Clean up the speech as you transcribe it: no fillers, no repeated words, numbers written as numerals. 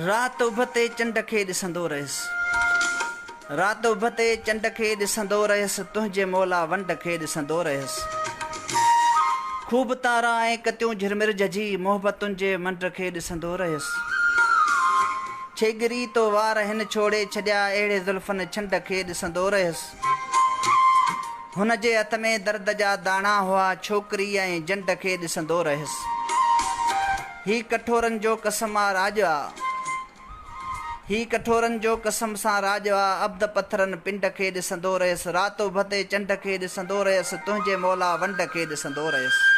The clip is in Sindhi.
رات اڀ تي چنڊ کي ڏسندو رهيس. رات اڀ تي چنڊ کي ڏسندو رهيس، تنهنجي مولا ونڊ کي ڏسندو رهيس. خوب تارا ۽ ڪتيون جھرمر جھجھي، محبتن جي منڊ کي ڏسندو رهيس. ڇيڳري تو وار هن ڇوڙي ڇڏيا، اهڙي زلفن ڇنڊ کي ڏسندو رهيس. هن جي هٿ ۾ درد جا داڻا هئا، ڇوڪري ۽ جنڊ کي ڏسندو رهيس. هي ڪٺورن جو قسم آ راڄ آ. هي ڪٺورن جو قسم سان راڄ آ. عبد پٿرن پنڊ کي ڏسندو رهيس. رات اڀ تي چنڊ کي ڏسندو رهيس. تنهنجي مولا ونڊ کي ڏسندو رهيس.